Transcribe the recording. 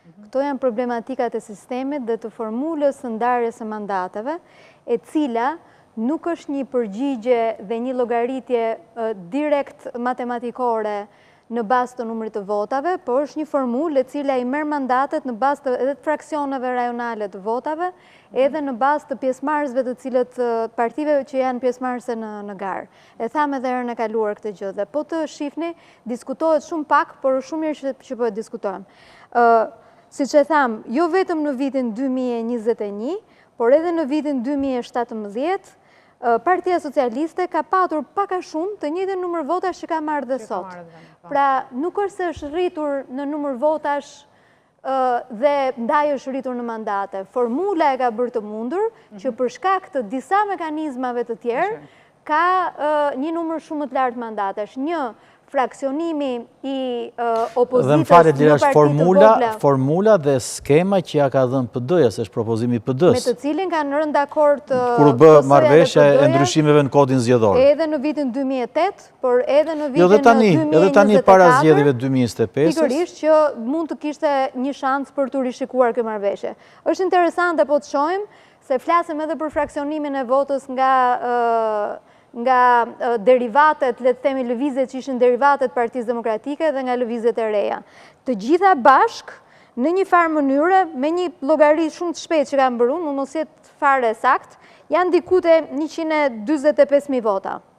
Këto janë problematikat e sistemit dhe të formulës së ndarjes së mandateve, e cila nuk është një përgjigje dhe një llogaritje direkt matematikore në bazë të numrit të votave, por është një formulë e cila i merr mandatet në bazë të edhe të fraksioneve rajonale të votave, edhe në bazë të pjesëmarrësve të cilët partive që janë pjesëmarrëse në garë. E thamë edhe herën e kaluar këtë gjë dhe po të shifni, diskutohet shumë pak, por është shumë mirë që po e diskutojmë. Siç e thamë, jo vetëm në vitin 2021, por edhe në vitin 2017, Partia Socialiste ka patur pak a shumë të njëjtin numër votash që ka marrë dhe sot. Po. Pra, nuk është se është rritur në numër votash dhe ndaj është rritur në mandate. Formula e ka bërë të mundur që për shkak të disa mekanizmave të tjerë, ka një numër shumë më të lartë mandatesh. Një, fraksionimi i opozitës në parti të vogla. Formula dhe skema që ja ka dhënë PD-ja, se është propozimi i PD-së. Me të cilin kanë rënë dakord Kur u bë marrëveshja e ndryshimeve në kodin zgjedhor. Edhe në vitin 2008, por edhe në jo, vitin 2024. Edhe tani para zgjedhjeve 2025. Pikërisht që mund të kishte një shans për të rishikuar kjo marrëveshje. Është interesante po të shohim se flasim edhe për fraksionimin e votës nga nga derivatet, le të themi lëvizjet që ishin derivatet Partisë Demokratike dhe nga lëvizjet e reja. Të gjitha bashkë, në një farë mënyre, me një llogari shumë të shpejtë që kam bërë unë, mund mos jetë fare saktë, janë diku te 145.000 vota.